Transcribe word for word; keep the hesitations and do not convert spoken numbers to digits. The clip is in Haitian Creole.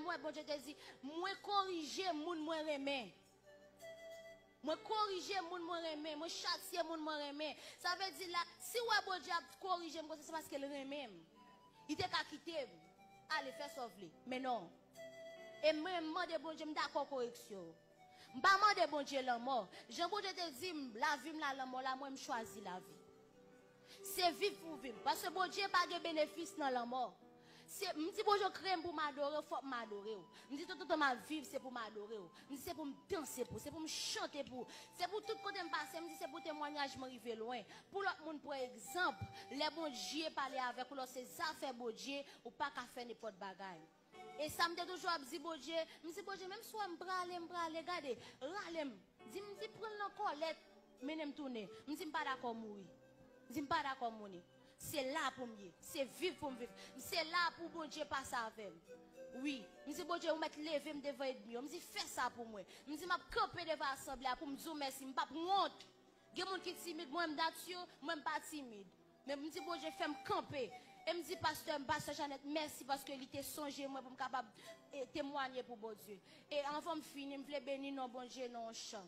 wè Bondye te di, mwen korije moun mwen renmen. Mwen korije moun mwen renmen, mwen chasye moun mwen renmen. Sa vle di la, si w wè Bondye ap korije m konsa, se paske l renmen m. Li te ka kite m ale fè sa w vle. Men non. E mwen, m mande Bondye, m dakò koreksyon. M pa mande Bondye lanmò. Jan Bondye te di m, lavi m la, lanmò la, mwen, m chwazi lavi. Se viv pou viv. Paske Bondye pa gen benefis nan lanmò. Se, m di Bondye, kreye m pou m adore w, fòk m adore w. M di tout tan m ap viv, se pou m adore w. M di se pou m danse pou w, se pou m chante pou w. Se pou tout kote m pase, m di se pou temwanyaj mwen rive lwen. Pou lòt moun pran egzanp, lè Bondye pale avèk ou, lè se zafè Bondye, ou pa ka fè nenpòt bagay. E sa m te toujou ap di Bondye, m di Bondye, menm si w wè m prale, m prale, gade, rale m. Di m, di pran l nan kòlèt, mennen m tounen. M di m pa dakò mouri. M di m pa dakò mouri. Se la pou m ye. Se viv pou m viv. M se la pou Bondye pase avè m. Wi. M di Bondye, ou mèt leve m devan ènmi yo. M di fè sa pou mwen. M di m ap kanpe devan asanble a pou m di w mèsi. M p ap wont. Gen moun ki timid, mwen m nature, mwen m pa timid. Men m di Bondye fè m kanpe. E m di pastè m, pastè Janèt, mèsi paske li te sonje mwen pou m kapab e, temwanye pou Bondye. E anvan m fini, m vle beni non Bondye nan yon chan.